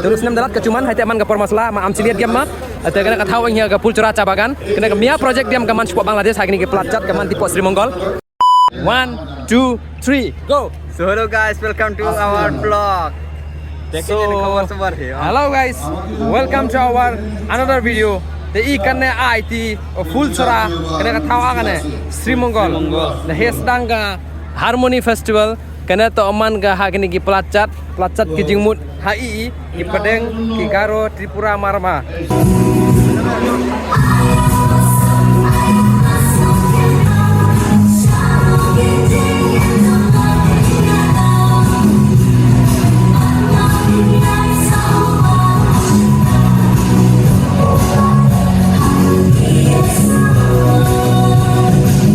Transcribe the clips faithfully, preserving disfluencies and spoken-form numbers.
Te u snem da lad ka juh man, haite man ka por masla, ma am chiliat giam ma. Te kane ka thaw ïa ka Pulchura Cha Bagan. Kane ka mia project diam ka man shapoh Bangladesh, ha kine ki plat jat ka man ti poh Sri Mongol. One, two, three, go. So hello guys, welcome to our vlog. So, hello guys, welcome to our another video. Te i kane ai ti, o, Pulchura, kane ka thaw a kane, Sri Mongol. Sri Mongol. Da heh sdang ka Harmony Festival, kane to man ka ha kine ki plat jat, plat jat ki jingmut ha i, ki pdeng, ki Garo, Tripura, Marma.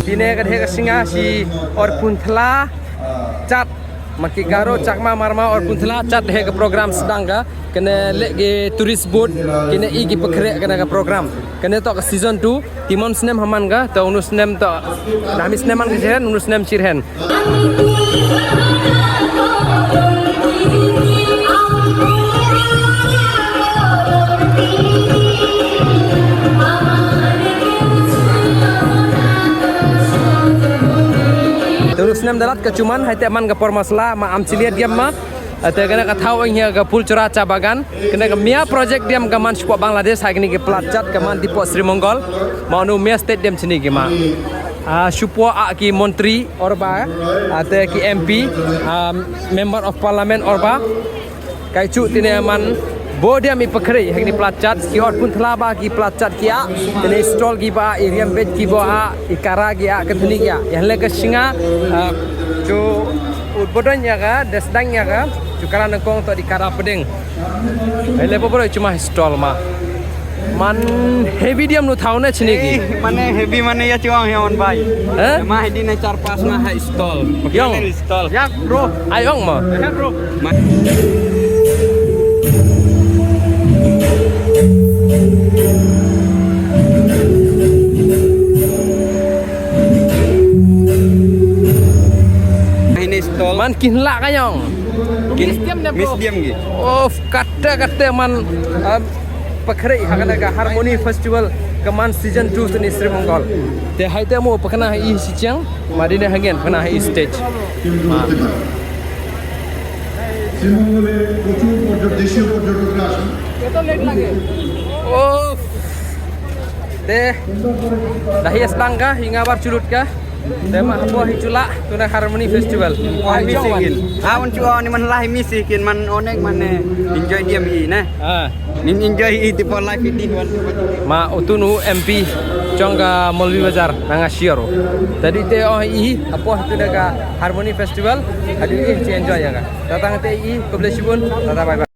Kine ka dei ka sngi shi Orphuntla Chat. Ma ki Garo, Chakma, Marma, Orphuntla Chat, heh ka program sdang ka. Kane leh ki tourist boat, kine i ki pynkhreh kane ka program. Kane to ka season two, te man u snem ha man ka, te une u snem to, na mi snem man ka shitrhem, une u snem shitrhem. Te une u snem da lad ka juh man, haite man ka por masla, ma am chiliat giam ma. Te kane ka thaw ïa ka Pulchura Cha Bagan. Kane ka mia project diam ka man shapoh Bangladesh, ha kine ki plat jat ka man ti poh Sri Mongol. Ma une u mia state diam chini ki ma. Ah, shapoh a ki montri orba, ah, te ki M P, ah, member of parliament orba. Kai chu tine man bo diam i pynkhreh ha kine plat jat, ki Orphuntla ba ki plat jat ki a, tine stall ki ba, i riam bej ki ba a, i kara ki a, ka thni ki a. Ïa leh ka sngi, ah, chu u bodon ïa ka, da sdang ïa ka, chu kara nyngkong to dei kara pdeng. Ai le bobro chu ma stall ma. Man heavy diam nu thaw ne chini ki. Eh, mane heavy mane ïa chuang ïa on bai. Eh? Ma hidi ne char pas na ha stall. Ïong. Stall. Ïa, bro. Ai ong ma. Ïa, bro. Ma. Hine stall. Man kin la ka ïong. Kin miss diam ne, bro? Miss diam ki. Of, kata kata man, um, pynkhreh ha kane ka Harmony Festival ka man season two sini Sri Mongol. Te haite mo pynkhreh ha i shi chiang, ma dine hangen pynkhreh ha i stage. Ma. শ্রীমঙ্গলে প্রচুর পর্যটক, দেশীয় পর্যটকরা আসেন। ও, te da hi sdang ka, hi nga bar chulut ka. Te ma hapoh hi chula, tune Harmony Festival. Wah, misi kin. Ah, un chu ni man lah misi kin man onek man ne enjoy diam hi ne. Ah. Nin enjoy hi ti por life hi di wan. Ma utunu M P jong ka Molvi Bazar nanga siaro. Tadi te oh hi apoh tu da ka Harmony Festival. Adu hi enjoy ya ka. Datang te hi, God bless you bun. Tata bye bye.